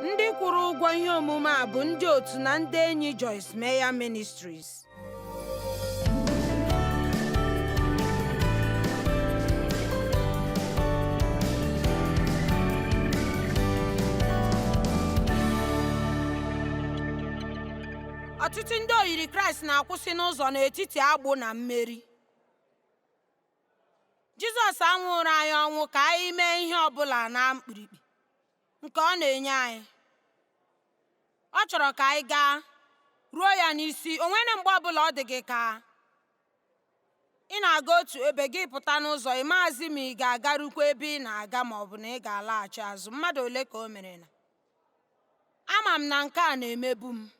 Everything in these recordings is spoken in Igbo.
Ndị kwụrụ ụgwọ ihe omume a bụ ndị otu na ndị enyi Joyce Meyer Ministries. Ọtụtụ ndị oyiri Kraịst na-akwụsị n'ụzọ n'etiti agbụ na mmeri. Jizọs anwụrụ anyị ọnwụ ka anyị mee ihe ọ bụla na mkpirikpi nke ọ na-enye anyị. Ọ chọrọ ka anyị gaa ruo ya n'isi. O nwere mgbe ọbụla ọ dị gị ka ị na-aga otu ebe gị pụta n'ụzọ, ị maazị ma ị ga-agarukwa ebe ị na-aga ma ọ bụ na ị ga-alaghachi azụ. Mmadụ ole ka o mere na? Ama m na nke a na-emebu m.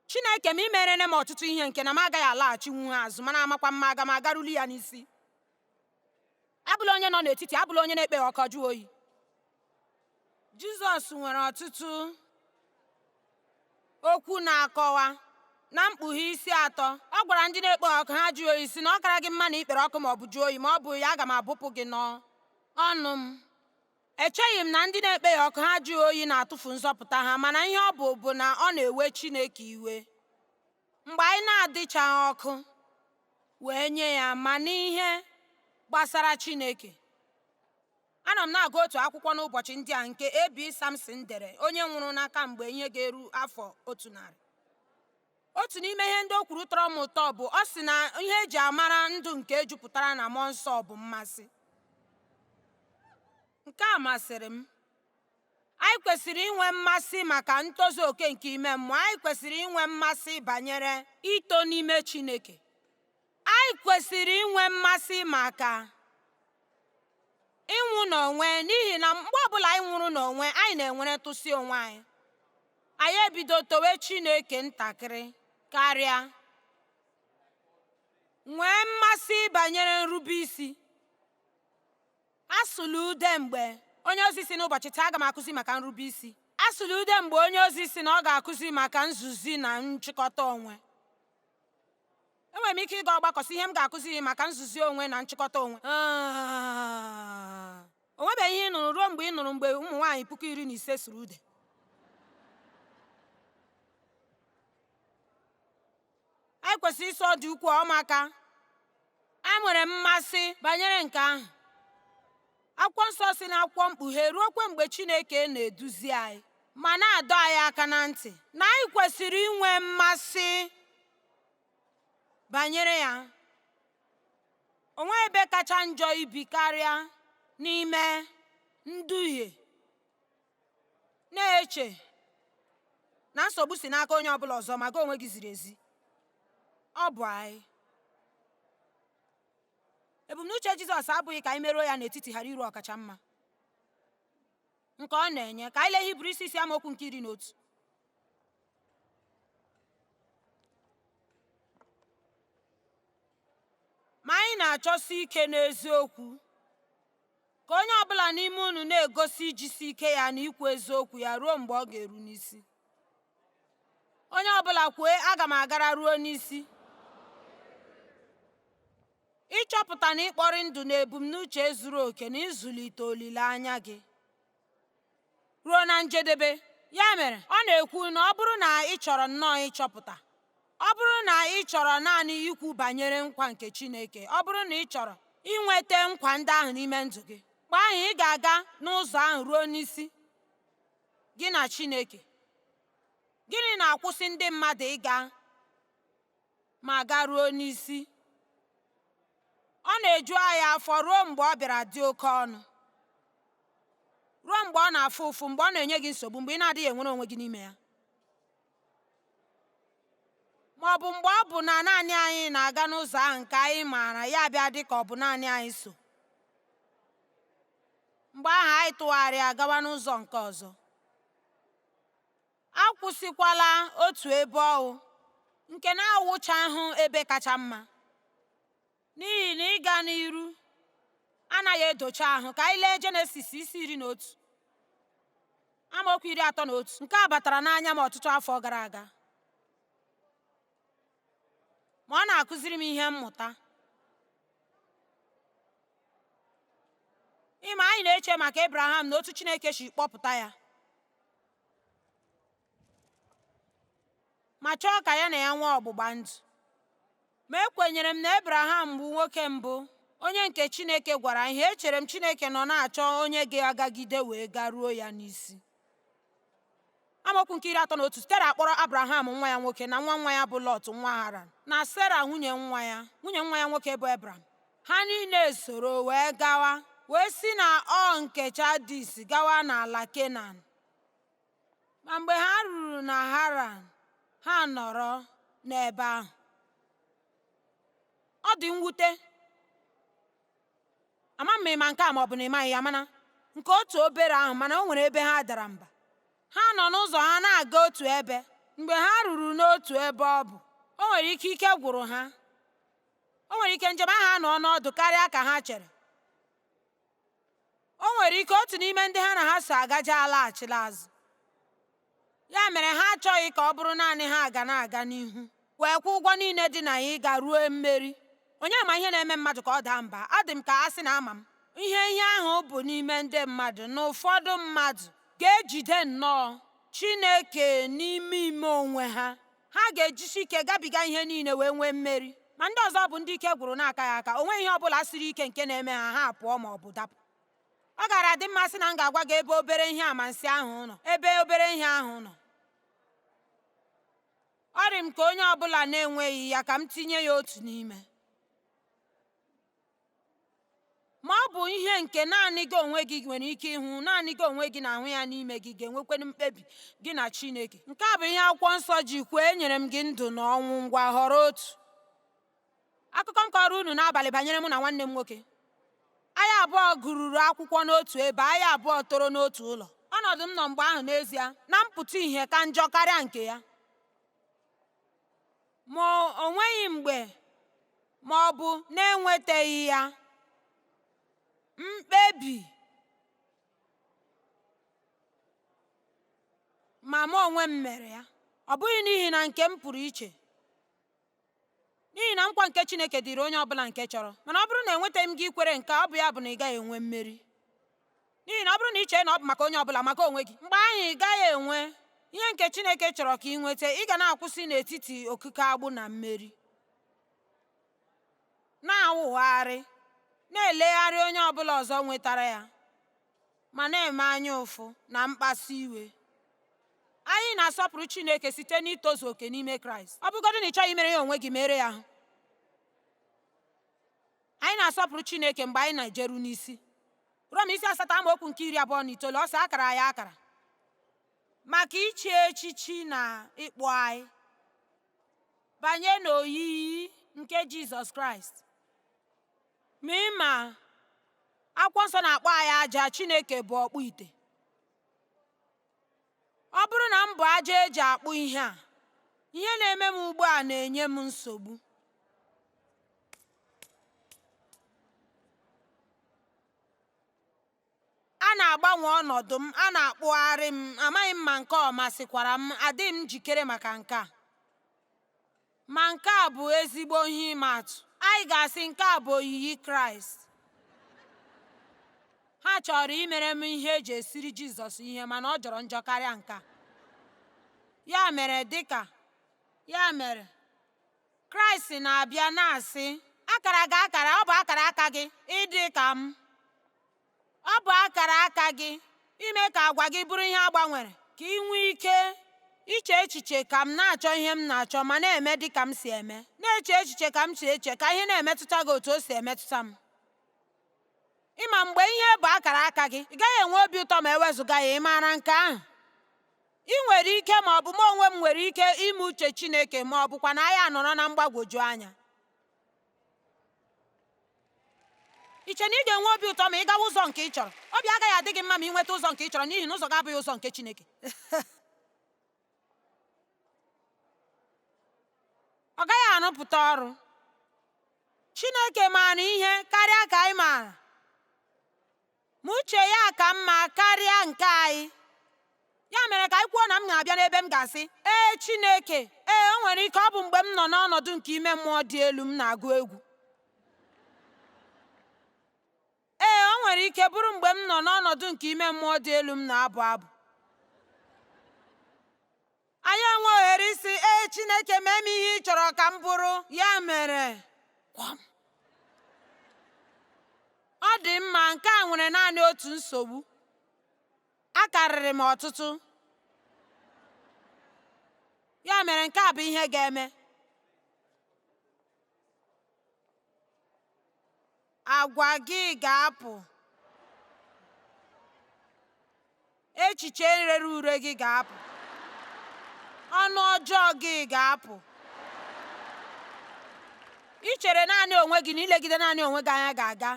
Chineke m, imerene m ọtụtụ ihe nke na m agaghị alaghachi ha azụ, mana amakwa m ma aga m agaruli ya n'isi. Abụla onye nọ n'etiti, abụla onye na-ekpe ọkụ jụọ oyi. Jizọs nwere ọtụtụ okwu na-akọwa na Mkpughe isi 3. Ọ gwara ndị na-ekpe ọkụ ha jụọ oyi sị na ọ kara gị mma na ikpere ọkụ ma ọ bụ jụọ oyi, ma ọ bụ ya aga m abụpụ gị n'ọnụ m. Echeghị m na ndị na-ekpe ya ọkụ ha jụọ oyi na-atụfu nzọpụta ha, mana ihe ọ bụ bụ na ọ na-ewe Chineke iwe mgbe anyị na-adịchaghị ọkụ wee nye ya ma n'ihe gbasara Chineke. Anọ m na-agụ otu akwụkwọ n'ụbọchị ndị a nke A.B. Sampson dere, onye nwụrụ n'aka mgbe ihe ga-eru afọ 100. Otu n'ime ihe ndị o kwuru tọrọ m ụtọ bụ ọ sị na ihe eji amara ndụ nke jupụtara na mmụọ nsọ bụ mmasị. Nke a masịrị m. Anyị kwesịrị inwe mmasị maka ntozu oke nke ime mmụọ. Anyị kwesịrị inwe mmasị banyere ito n'ime Chineke. Anyị kwesịrị inwe mmasị maka ịnwụ n'onwe, n'ihi na mgbe ọbụla anyị nwụrụ n'onwe, anyị na-enwere ntụsị onwe anyị. Anyị ebido towe Chineke ntakịrị karịa. Nwee mmasị banyere nrube isi. Asụla ude mgbe onye ozi si n'ụbọchị taa aga m akụzi maka nrube isi. Asụla ude mgbe onye ozi si na ọ ga-akụzi maka nzuzi na nchịkọta onwe. Enwere m ike ịga ọgbakọ sị ihe m ga-akụzi maka nzuzi onwe na nchịkọta onwe. O nwebeghị ihe ị nụrụ ruo mgbe ị nụrụ mgbe ụmụ nwaanyị 15,000 sụrụ ude. Anyị kwesịrị ịsị ọ dị ukwuu ọmaka. A nwere mmasị banyere nke ahụ. Akwụkwọ nsọ si n'akwụkwọ Mkpughe ruokwe mgbe Chineke na-eduzi anyị ma na-adọ anyị aka na ntị na anyị kwesịrị inwe mmasị banyere ya. O nweghị ebe kacha njọ ibi karịa n'ime nduhie, na-eche na nsogbu si n'aka onye ọbụla ọzọ ma gị onwe gị ziri ezi. Ọ bụ anyị. Ebumnuche Jizọs abụghị ka anyị meruo ya n'etiti ghara iru ọkacha mma nke ọ na-enye. Ka anyị lee Hibru isi 6 amaokwu nke 11. Ma anyị na-achọsi ike n'eziokwu ka onye ọbụla n'ime unu na-egosi ijisi ike ya na ikwu eziokwu ya ruo mgbe ọ ga-eru n'isi. Onye ọbụla kwue, aga m agara ruo n'isi. Ịchọpụta na ịkpọrị ndụ na ebumnuche zuru oke na ịzụlite olileanya gị ruo na njedebe. Ya mere, ọ na-ekwu na ọ bụrụ na ị chọrọ nnọọ ịchọpụta, ọ bụrụ na ị chọrọ naanị ikwu banyere nkwa nke Chineke, ọ bụrụ na ị chọrọ inweta nkwa ndị ahụ n'ime ndụ gị, mgbe ahụ ị ga-aga n'ụzọ ahụ ruo n'isi gị na Chineke. Gịnị na-akwụsị ndị mmadụ ịga ma garuo n'isi? Ọ na-eju anyị afọ ruo mgbe ọ bịara dị oke ọnụ, ruo mgbe ọ na-afụ ụfụ, mgbe ọ na-enye gị nsogbu, mgbe ị na-adịghị enwere onwe gị n'ime ya, ma ọ bụ mgbe ọ bụ na naanị anyị na-aga n'ụzọ ahụ nke anyị maara ya bịa dị ka ọ bụ naanị anyị so. Mgbe ahụ anyị tụgharịa gawa n'ụzọ nke ọzọ. Akwụsịkwala otu ebe ọwụ nke na-awụchahụ ebe kacha mma, n'ihi na ịga n'iru anaghị edocha ahụ. Ka anyị lee Jenesis isi 11 amaokwu 31. Nke a batara n'anya m ọtụtụ afọ gara aga, ma ọ na-akụziri m ihe mmụta. Ịma, anyị na-eche maka Abraham na otu Chineke si kpọpụta ya. ma chọọ ka ya na ya nwee ọgbụgba ndụ. Ma ekwenyere m na Ebraham bụ nwoke mbụ onye nke Chineke gwara ihe. Echere m Chineke nọ na-achọ onye ga-agagide wee garuo ya n'isi. Amaokwu nke 31. Tera kpọrọ Abraham nwa ya nwoke na nwa nwa ya bụ Lọt nwa Haran na Sera nwunye nwa ya, nwunye nwa ya nwoke bụ Ebram. Ha niile soro wee gawa, wee si na Ur nke Chaldis gawa n'ala Kenan. Ma mgbe ha ruru na Haran, ha nọrọ n'ebe ahụ. Ọ dị mwute. Ama m ma ị ma nke a ma ọ bụ na ị maghị ya, mana nke otu obere ahụ, mana o nwere ebe ha dara mba. Ha nọ n'ụzọ ha na-aga otu ebe. Mgbe ha ruru n'otu ebe ọ bụ, o nwere ike ike gwụrụ ha. O nwere ike njem ahụ anọọ n'ọdụ karịa ka ha chere. O nwere ike otu n'ime ndị ha na ha so agaje alaghachila azụ. Ya mere ha achọghị ka ọ bụrụ naanị ha ga na-aga n'ihu wee kwụọ ụgwọ niile dị na ya ịga ruo mmeri. Onye ma ihe na-eme mmadụ ka ọ daa mba? Adị m ka a sị na ama m ihe ihe ahụ bụ n'ime ndị mmadụ na ụfọdụ mmadụ ga-ejide nnọọ Chineke n'ime ime onwe ha. Ha ga-ejisi ike gabiga ihe niile wee nwee mmeri. Ma ndị ọzọ bụ ndị ike gwụrụ na-akaghị aka. O nweghị ihe ọ bụla siri ike nke na-eme ha, ha apụọ ma ọ bụ dapụ. Ọ gaara adị mma sị na m ga-agwa gị ebe obere ihe amansi ahụ nọ, ebe obere ihe ahụ nọ. Ọ dị m ka onye ọ bụla na-enweghị ya ka m tinye ya otu n'ime. Ma ọ bụ ihe nke naanị gị onwe gị nwere ike ịhụ, naanị gị onwe gị na-ahụ ya n'ime gị ga-enwekwanụ mkpebi gị na Chineke. Nke a bụ ihe akwụkwọ nsọ ji kwuo, enyere m gị ndụ na ọnwụ, ngwa họrọ otu. Akụkọ m kọrọ unu n'abalị banyere mụ na nwanne m nwoke. Anyị abụọ gụruru akwụkwọ n'otu ebe, anyị abụọ toro n'otu ụlọ. Ọnọdụ m nọ mgbe ahụ n'ezie na mpụta ìhè ka njọ karịa nke ya. Ma o nweghị mgbe ma ọ bụ na-enwetaghị ya mkpebi ma mụ onwe m mere ya. Ọ bụghị n'ihi na nke m pụrụ iche, n'ihi na nkwa nke Chineke dịrị onye ọ bụla nke chọrọ. Mana ọ bụrụ na enwetaghị m gị ikwere nke a, ọ bụ ya bụ na ị gaghị enwe mmeri. N'ihi na ọ bụrụ na ị chee na ọ bụ maka onye ọ bụla, maka onwe gị, mgbe ahụ ị gaghị enwe ihe nke Chineke chọrọ ka ị nweta. Ị ga na-akwụsị n'etiti okike agbụ na mmeri, na-awụgharị, na-elegharị onye ọ bụla ọzọ nwetara ya, ma na-eme anya ụfụ na mkpasu iwe. Anyị na-asọpụrụ Chineke site n'itozu oke n'ime Kraịst. Ọ bụgodị na ị chọghị imere ya onwe gị, mere ya ahụ. Anyị na-asọpụrụ Chineke mgbe anyị na-ejeru n'isi. Rom isi 8 amaokwu nke 29, ọ sị akara ya akara maka ichi echichi na ịkpụ anyị banye n'oyiyi nke Jizọs Kraịst. Ma ị ma, akwụkwọ nsọ na-akpọ anyị aja, Chineke bụ ọkpụ ite. Ọ bụrụ na m bụ aja eji akpụ ihe a, ihe na-eme m ugbu a na-enye m nsogbu. A na-agbanwe ọnọdụ m, a na-akpụgharị m, amaghị m ma nke ọ masịkwara m, adịghị m njikere maka nke a. Ma nke a bụ ezigbo ihe ịma atụ. Anyị ga-asị nke a bụ oyiyi Kraịst. Ha chọrọ imere m ihe eji esiri Jizọs ihe mana ọ jọrọ njọ karịa nke a. Ya mere dịka ya mere Kraịst na-abịa na-asị akara gị akara, ọ bụ akara aka gị ịdị ka m. Ọ bụ akara aka gị ime ka agwa gị bụrụ ihe a gbanwere ka ị nwee ike iche echiche ka m na-achọ ihe m na-achọ ma na-eme dị ka m si eme, na-eche echiche ka m si eche, ka ihe na-emetụta gị otu o si emetụta m. Ị ma mgbe ihe bụ akara aka gị, ị gaghị enwe obi ụtọ ma e wezụga ya, ị maara nke ahụ? Ị nwere ike ma ọ bụ mụ onwe m nwere ike ime uche Chineke ma ọ bụkwa na anyị anọrọ na mgbagwoju anya. I che na ị ga-enwe obi ụtọ ma ị gawa ụzọ nke ị chọrọ? Obi agaghị adị gị mma ma ị nweta ụzọ nke ị chọrọ n'ihi na ụzọ gị abụghị ụzọ nke Chineke. Ọ gaghị arụpụta ọrụ. Chineke maara ihe karịa ka anyị maara, ma uche ya ka mma karịa nke anyị. Ya mere ka anyị kwuo na m na-abịa n'ebe m ga-asị, Ee, Chineke, ee, o nwere ike ọ bụ mgbe m nọ n'ọnọdụ nke ime mmụọ dị elu m na-agụ egwu. Ee, o nwere ike bụrụ mgbe m nọ n'ọnọdụ nke ime mmụọ dị elu m na-abụ abụ. Anyị enwe ohere isi, ee Chineke, mee m ihe ị chọrọ ka m bụrụ. Ya mere, kwam. Ọ dị mma, nke a nwere naanị otu nsogbu. Akarịrị m ọtụtụ. Ya mere nke a bụ ihe ga-eme. Agwa gị ga-apụ. Echiche rere ure gị ga-apụ. Ọnụ ọjọọ gị ga-apụ. Ị chere naanị onwe gị na ilegide naanị onwe gị anya ga-aga.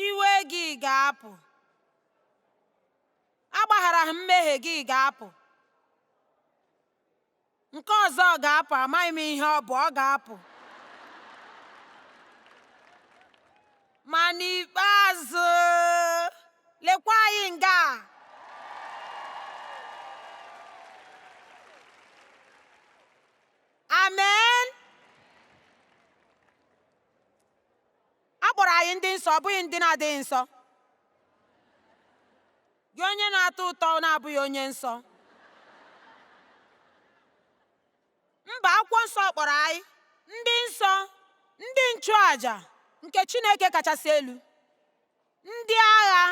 Iwe gị ga-apụ. Agbaghara mmehie gị ga-apụ. Nke ọzọ ga-apụ, amaghị m ihe ọ bụ, ọ ga-apụ. Ma n'ikpeazụ, lekwa anyị nga a. Amen. A kpọrọ anyị ndị nsọ, ọ bụghị ndị na-adịghị nsọ. Gị onye na-atọ ụtọ na-abụghị onye nsọ. Mba, akwụkwọ nsọ kpọrọ anyị ndị nsọ, ndị nchụàjà nke Chineke kachasị elu, ndị agha.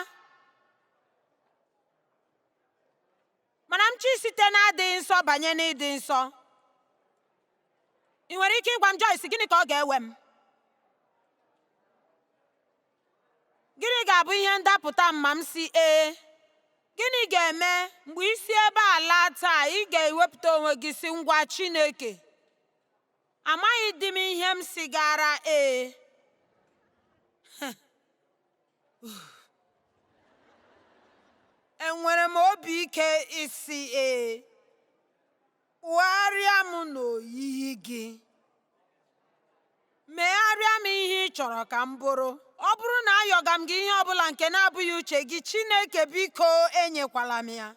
Mana m chọ site na-adịghị nsọ banye n'ịdị nsọ. Ị nwere ike ịgwa m, Joyce, gịnị ka ọ ga-ewe m? Gịnị ga-abụ ihe ndapụta m ma m si ee? Gịnị ga-eme mgbe i si ebe a laa taa ị ga-ewepụta onwe gị si ngwa Chineke? Amaghị dị m ihe m sigara ee. Enwere m obi ike isi ee. Kpụgharịa m n'oyiyi gị. Megharịa m ihe ị chọrọ ka m bụrụ. Ọ bụrụ na ayọga m gị ihe ọbụla nke na-abụghị uche gị, Chineke biko enyekwala m ya.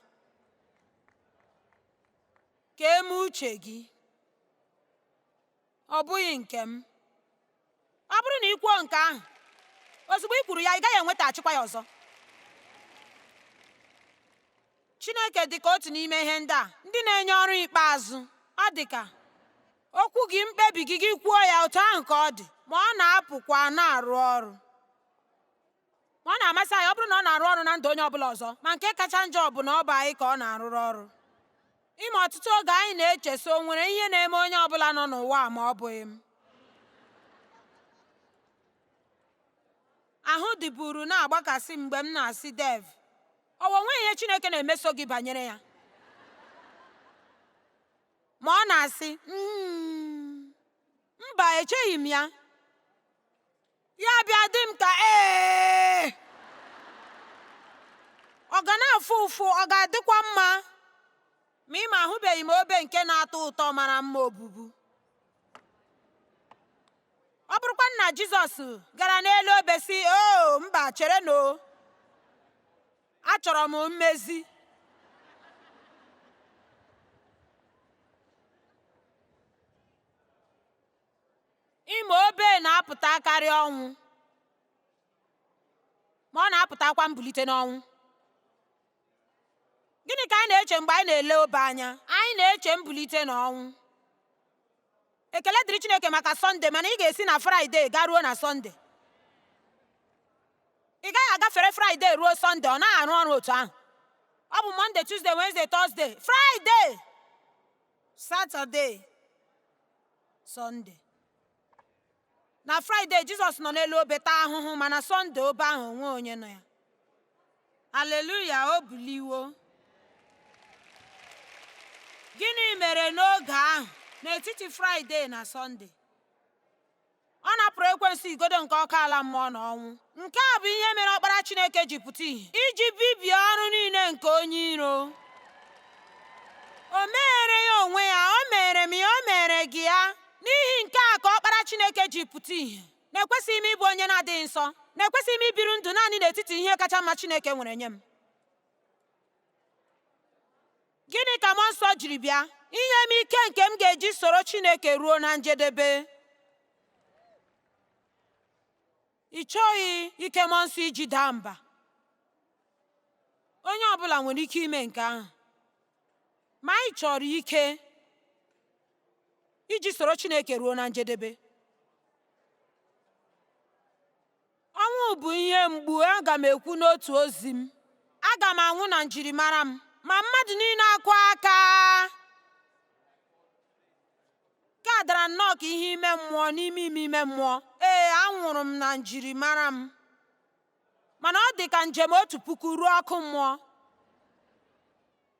Ka eme uche gị. Ọ bụghị nke m. Ọ bụrụ na ị kwuo nke ahụ, ozugbo ị kwuru ya, ị gaghị enwetaghachikwa ya ọzọ. Chineke dị ka otu n'ime ihe ndị a, ndị na-enye ọrụ ikpeazụ. Ọ dị ka okwu gị, mkpebi gị, gị kwuo ya otu ahụ ka ọ dị, ma ọ na-apụkwa na-arụ ọrụ. Ma ọ na-amasị anyị ọ bụrụ na ọ na-arụ ọrụ na ndụ onye ọbụla ọzọ, ma nke kacha njọ bụ na ọ bụ anyị ka ọ na-arụrụ ọrụ. Ịma ọtụtụ oge anyị na-eche sị o nwere ihe na-eme onye ọbụla nọ n'ụwa a ma ọ bụghị m. Ahụ dịburu na-agbakasị mgbe m na-asị Dev, ọ wụ onweghị ihe Chineke na-emeso gị banyere ya. Ma ọ na-asị, "Mm, mba, echeghị m ya." Ya bịa dị m ka ee, ọ ga na-afụ ụfụ, ọ ga-adịkwa mma. Ma ị ma ahụbeghị m obe nke na-atọ ụtọ mara mma obubu. Ọ bụrụkwa na Jizọs gara n'elu obe sị, o mba, chere no, achọrọ m mmezi. Ịma obe na-apụtakarị ọnwụ, ma ọ na-apụtakwa mbilite n'ọnwụ. Gịnị ka anyị na-eche mgbe anyị na-ele obe anya? Anyị na-eche mbilite n'ọnwụ. Ekele dịrị Chineke maka Sọnde, mana ị ga-esi na Fraịde garuo na Sọnde. Ị gaghị agafere Fraịde ruo Sọnde, ọ naghị arụ ọrụ otu ahụ. Ọ bụ Mọnde, Tuzdee, Wenezdee, Tọzdee, Fraịde, Satọde, Sọnde. Na Fraịde, Jizọs nọ n'elu obe taa ahụhụ, mana Sọnde obe ahụ onwe onye nọ ya. Aleluya, o buliwo. Gịnị mere n'oge ahụ n'etiti Fraịde na Sọnde? Ọ napụrụ ekwensu igodo nke ọkụ ala mmụọ na ọnwụ. Nke a bụ ihe mere ọkpara Chineke ji pụta ìhè, iji bibie ọrụ niile nke onye iro. O meghere ya onwe ya, o mere m ya, o mere gị ya. N'ihi nke a ka ọkpara Chineke ji pụta ìhè. Na-ekwesịghị m ịbụ onye na-adịghị nsọ. Na-ekwesịghị m ibiri ndụ naanị n'etiti ihe kacha mma Chineke nwere nye m. Gịnị ka mmụọ nsọ jiri bịa? Inye m ike nke m ga-eji soro Chineke ruo na njedebe. Ị chọghị ike mmụọ nsọ iji daa mba. Onye ọ bụla nwere ike ime nke ahụ. Ma anyị chọrọ ike iji soro Chineke ruo na njedebe. Ọnwụ bụ ihe mgbu, aga m ekwu n'otu ozi m. Aga m anwụ na njirimara m, ma mmadụ niile akụ aka. Nke a dara nnọọ ka ihe ime mmụọ n'ime ime ime mmụọ. Ee, anwụrụ m na njirimara m, mana ọ dị ka njem 1000 ruo ọkụ mmụọ.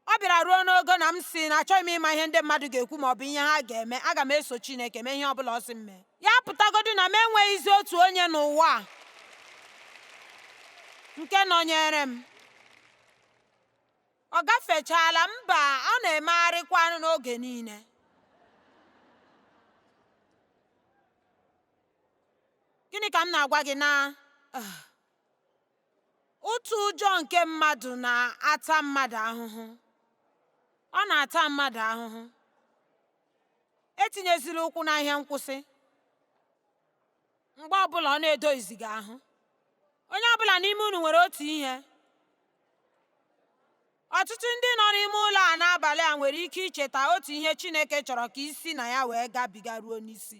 Ọ bịara ruo n'ogo na m sị na achọghị m ịma ihe ndị mmadụ ga-ekwu ma ọ bụ ihe ha ga-eme. Aga m eso Chineke mee ihe ọ bụla ọ sị m mee. Ya pụtagodu na m enweghịzi otu onye n'ụwa a nke nọnyere m. Ọ gafechaala mba, ọ na-emegharịkwa n'oge niile. Gịnị ka m na-agwa gị na ụtụ ụjọ nke mmadụ na-ata mmadụ ahụhụ? Ọ na-ata mmadụ ahụhụ. Etinyezila ụkwụ na ihe nkwụsị mgbe ọbụla ọ na-edoghịzi gị ahụ. Onye ọbụla n'ime unu nwere otu ihe. Ọtụtụ ndị nọ n'ime ụlọ a n'abalị a nwere ike icheta otu ihe Chineke chọrọ ka isi na ya wee gabiga ruo n'isi.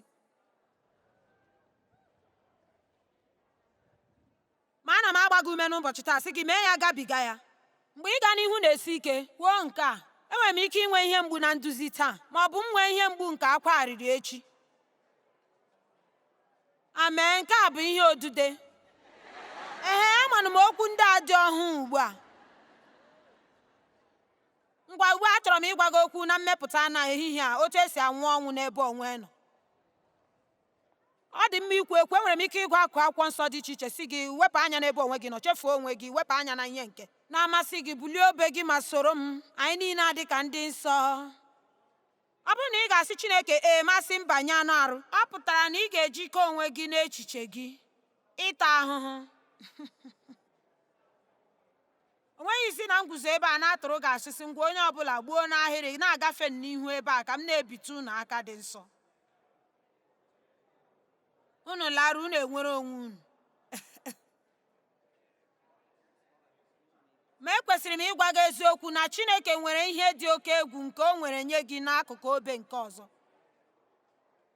Ma ana m agba gị ume n'ụbọchị taa sị gị mee ya, gabiga ya. Mgbe ịga n'ihu na-esi ike, kwuo nke a: enwere m ike inwe ihe mgbu na nduzi taa, ma ọ bụ m nwee ihe mgbu nke akwa arịrị echi. Amen. Nke a bụ ihe odide. Ehe, amanụ m okwu ndị a dị ọhụụ ugbu a. Ngwa, ugbu a achọrọ m ịgwa gị okwu na mmepụta na ehihie a, otu esi anwụ ọnwụ n'ebe onwe nọ. Ọ dị mma ikwu ekwu, enwere m ike ịgụ akụkụ akwụkwọ nsọ dị iche iche si gị wepụ anya n'ebe onwe gị nọ, chefuo onwe gị, wepụ anya na ihe nke na-amasị gị, bulie obe gị ma soro m. Anyị niile adị ka ndị nsọ. Ọ bụrụ na ị ga-asị Chineke ee, masị mba nye anụ arụ, ọ pụtara na ị ga-ejikọ onwe gị n'echiche gị ịta ahụhụ. O nweghị isi na nguzo ebe a na-atụrụ gị asịsị ngwa onye ọbụla gbuo n'ahịrị na-agafe n'ihu ebe a ka m na-ebite unu aka dị nsọ. Unu lara, unu enwere onwe unu. Ma ekwesịrị m ịgwa gị eziokwu na Chineke nwere ihe dị oke egwu nke o nwere nye gị n'akụkụ obe nke ọzọ.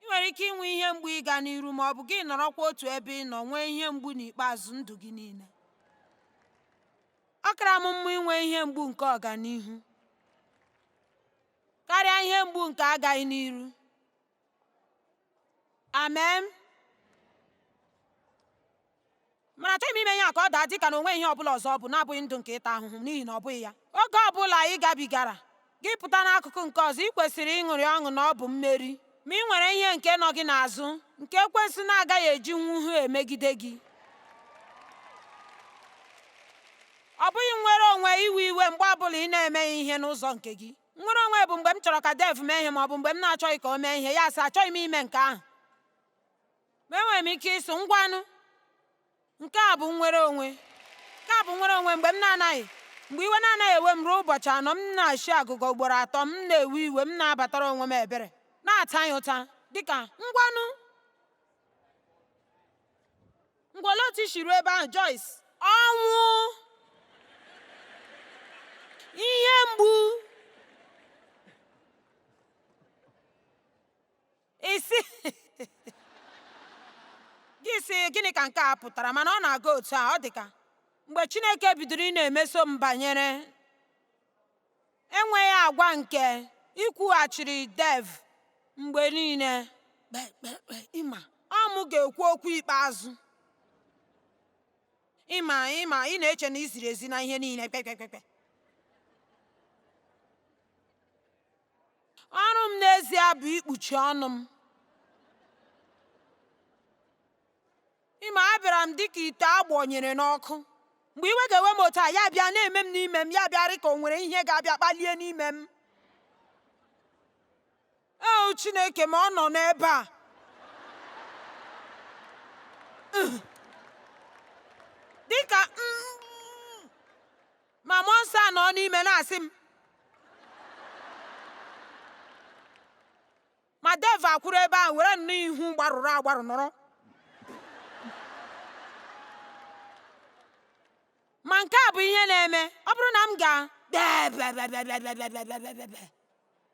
Ị nwere ike inwe ihe mgbu ịga n'iru ma ọ bụ gị nọrọkwa otu ebe ị nọ nwee ihe mgbu n'ikpeazụ ndụ gị niile. Ọ kara m mma inwe ihe mgbu nke ọganihu karịa ihe mgbu nke agaghị n'iru. Amen. Mana achọghị m ime ihe a ka ọ daa dịka na o nweghị ihe ọbụla ọzọ ọ bụ na-abụghị ndụ nke ịta ahụhụ, n'ihi na ọ bụghị ya. Oge ọbụla ị gabigara, gị pụta n'akụkụ nke ọzọ, ị kwesịrị ịṅụrị ọṅụ na ọ bụ mmeri. Ma ị nwere ihe nke nọ gị n'azụ nke ekwensu na-agaghị eji nwuhụ emegide gị. Ọ bụghị nnwere onwe iwe iwe mgbe ọbụla ị na-emeghị ihe n'ụzọ nke gị. Nnwere onwe bụ mgbe m chọrọ ka Dev mee ihe ma ọ bụ mgbe m na-achọghị ka o mee ihe, ya sị achọghị m ime nke ahụ. Ma enwere m ike ịsụ ngwanụ. Nke a bụ nnwere onwe. Nke a bụ nnwere onwe mgbe m na-anaghị mgbe iwe na-anaghị ewe m ruo ụbọchị anọ, m na-achị agụgọ ugboro atọ, m na-ewe iwe, m na-abatara onwe m ebere, na-ata ya ụta dịka ngwanụ. Ngwa, olee otu i si ruo ebe ahụ, Joyce? Ọnwụ, ihe mgbu, isi gị sị gịnị ka nke a pụtara? Mana ọ na-aga otu a, ọ dị ka mgbe Chineke bidoro ị na-emeso m banyere enweghị agwa nke ikwughachiri Dev mgbe niile, kpekpekpe, ịma ọ mụ ga-ekwu okwu ikpeazụ, ịma ịma ị na-eche na ị ziri ezi na ihe niile, kpekpekpe. Ọrụ m n'ezie bụ ikpuchi ọnụ m. Ịma abịara m dịka ite agbọnyere n'ọkụ. Mgbe iwe ga-ewe m otu a, ya bịa na-eme m n'ime m, ya bịarị ka o nwere ihe ga-abịa kpalie n'ime m. Ee, Chineke, ma ọ nọ n'ebe a. Dịka ma mmụọ nsọ a nọ n'ime na-asị m, ma Dev akwụrụ ebe ahụ were nnọọ ihu gbarụrụ agbarụ nọrọ. Ma nke a bụ ihe na-eme, ọ Ọ bụrụ na m ga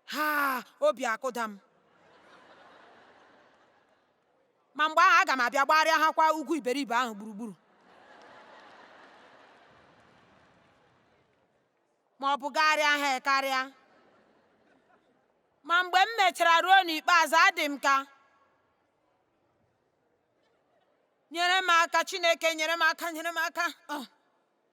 ha obi akụda m, ma mgbe ahụ aga m abịa gbagharịa ha kwa ugwu iberibe ahụ gburugburu, ma ọ bụ gagharịa ha karịa. Ma mgbe m mechara ruo n'ikpeazụ, adị m ka, nyere m aka, Chineke, nyere m aka, nyere m aka.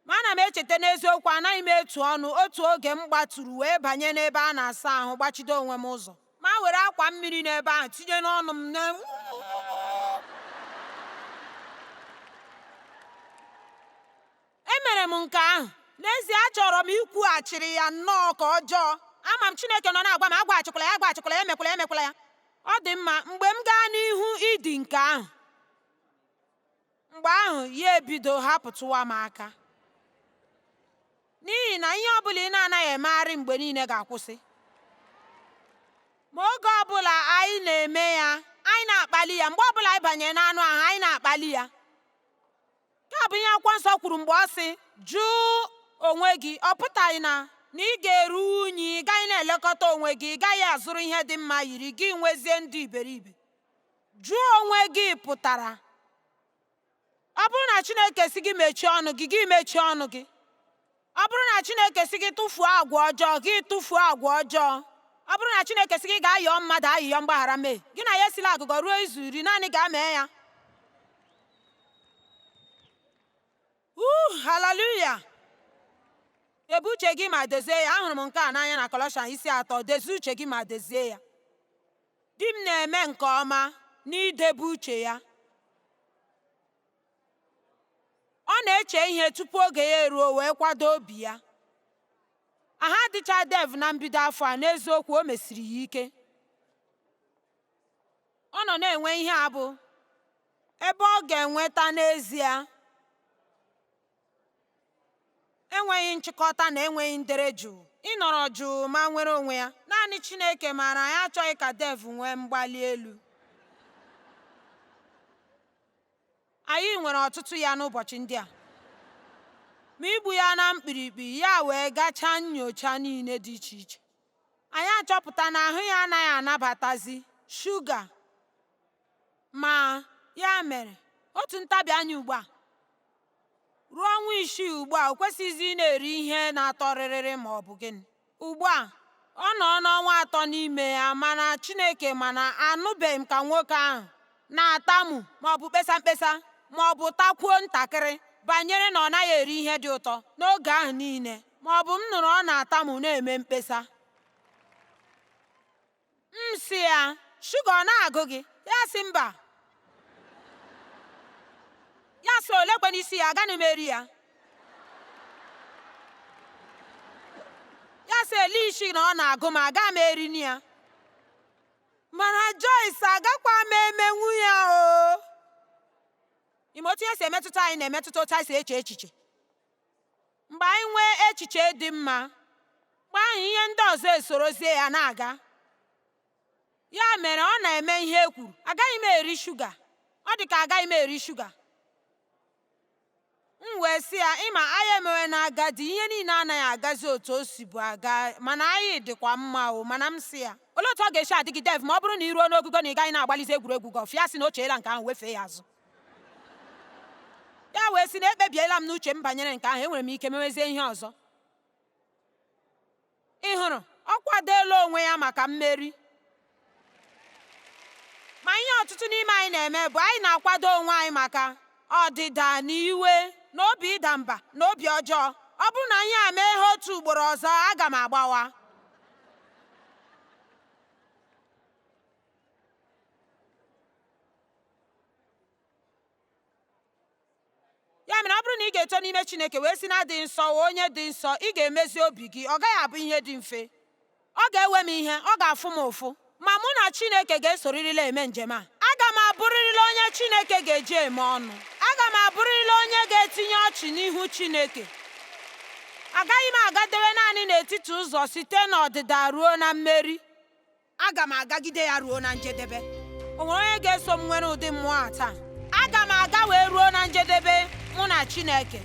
Ma ana m echeta n'eziokwu, anaghị m etu ọnụ, otu oge m gbaturu wee banye n'ebe a na-asa ahụ, gbachido onwe m ụzọ, ma were akwa mmiri n'ebe ahụ tinye n'ọnụ m na emere m nke ahụ. N'ezie, achọrọ m ikwughachiri ya nnọọ ka ọjọọ. Ama m Chineke nọ na-agwa m, agwaghachikwala ya, agwaghachikwala ya, emekwala ya, emekwala ya. Ọ dị mma, mgbe m gaa n'ihu ịdị nke ahụ, mgbe ahụ ya ebido hapụtụwa m aka. N'ihi na ihe ọbụla ị na-anaghị emegharị mgbe niile ga-akwụsị. Ma oge ọbụla anyị na-eme ya, anyị na-akpali ya. Mgbe ọbụla anyị banyere n'anụ ahụ, anyị na-akpali ya. Nke a bụ ihe akwụkwọ nsọ kwuru mgbe ọ sị, jụụ onwe gị. Ọ pụtaghị na ị ga-eru unyi, ị gaghị na-elekọta onwe gị, ị gaghị azụrụ ihe dị mma yiri gị nwezie ndụ iberibe. Jụọ onwe gị pụtara, ọ bụrụ na Chineke sị gị mechie ọnụ gị, gị mechie ọnụ gị. Ọ bụrụ na Chineke sị gị tụfuo agwa ọjọọ, gị tụfuo agwa ọjọọ. Ọ bụrụ na Chineke sị gị gaa yọọ mmadụ ayịyọ mgbaghara mee, gị na ya esila agụgọ ruo izu 10, naanị gaa mee ya. Haleluya! Debe uche gị ma dezie ya. Ahụrụ m nke a n'anya na Kọlọshans isi 3. Dezie uche gị ma dezie ya. Di m na-eme nke ọma n'idebe uche ya. Ọ na-eche ihe tupu oge ya eruo wee kwado obi ya. Aha adịcha Dev na mbido afọ a, n'eziokwu o mesiri ya ike. Ọ nọ na-enwe ihe a bụ ebe ọ ga-enweta n'ezie enweghị nchịkọta na enweghị ndere jụụ, ịnọrọ jụụ ma nwere onwe ya. Naanị Chineke maara anyị achọghị ka Dev nwee mgbali elu. Anyị nwere ọtụtụ ya n'ụbọchị ndị a. Ma igbu ya na mkpirikpi, ya wee gachaa nnyocha niile dị iche iche. Anyị achọpụta na ahụ ya anaghị anabatazi shuga, ma ya mere otu ntabi anya ugbu a. Ruo ọnwa 6 ugbu a, o kwesịghịzi ị na-eri ihe na-atọ rịrịrị ma ọ bụ gịnị. Ugbu a, ọ nọ n'ọnwa 3 n'ime ya, mana Chineke mana anụbeghị m ka nwoke ahụ na-atamu ma ọ bụ kpesa mkpesa ma ọ bụ takwuo ntakịrị banyere na ọ naghị eri ihe dị ụtọ n'oge ahụ niile, ma ọ bụ m nụrụ ọ na-atamu na-eme mkpesa. M sị ya, shuga ọ na-agụ gị? Ya sị mba. Ya sị olekwe n'isi ya, agaghị m eri ya. Ya sị ele isi na ọ na-agụ m, agaghị m eri ya. Mana Joyce, agakwa m emenwu ya o. Ime otu ihe si emetụta anyị na-emetụta otu anyị si eche echiche. Mgbe anyị nwee echiche dị mma, mgbe ahụ ihe ndị ọzọ esorozie ya na-aga. Ya mere ọ na-eme ihe e kwuru, agaghị m eri shuga. Ọ dị ka agaghị m eri shuga. M wee sị ya, ịma anyị emewe na agadi, ihe niile anaghị agazi otu o sibu aga, mana anyị dịkwa mma o. Mana m sị ya, olee otu ọ ga-esi adị gị Dev ma ọ bụrụ na ị ruo n'ogugo na ị gaghị na-agbalizi egwuregwu gọlf? Ya sị na o cheela nke ahụ wefee ya azụ. Ya wee sị na ekpebiela m n'uche m banyere nke ahụ, enwere m ike mewezie ihe ọzọ. Ị hụrụ, ọ kwadoela onwe ya maka mmeri. Ma ihe ọtụtụ n'ime anyị na-eme bụ anyị na-akwado onwe anyị maka ọdịda na iwe na obi ịda mba na obi ọjọọ. Ọ bụrụ na ihe a mee ha otu ugboro ọzọ, aga m agbawa. Ya mere ọ bụrụ na ị ga-eto n'ime Chineke wee si na adịghị nsọ ghọọ onye dị nsọ, ị ga-emezi obi gị. Ọ gaghị abụ ihe dị mfe. Ọ ga-ewe m ihe, ọ ga-afụ m ụfụ. Ma mụ na Chineke ga-esorịrịla eme njem a. Aga m abụrịrịla onye Chineke ga-eji eme ọnụ. Aga m abụrịrịla onye ga-etinye ọchị n'ihu Chineke. Agaghị m agadewe naanị n'etiti ụzọ site n'ọdịda ruo na mmeri. Aga m agagide ya ruo na njedebe. O nwere onye ga-eso m nwere ụdị mmụọ a taa? Aga m aga wee ruo na njedebe mụ na Chineke.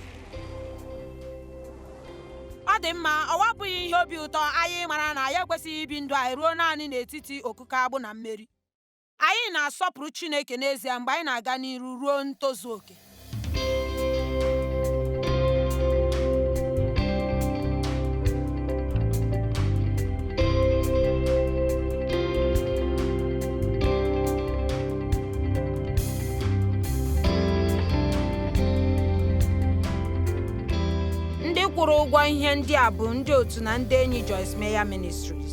Ọ dị mma, ọ wapụghị ihe obi ụtọ anyị mara na anyị ekwesịghị ibi ndụ anyị ruo naanị n'etiti okuko agbụ na mmeri. Anyị na-asọpụrụ Chineke n'ezie mgbe anyị na-aga n'iru ruo ntozu oke. Ndị kwụrụ ụgwọ ihe ndị a bụ ndị otu na ndị enyi Joyce Meyer Ministries.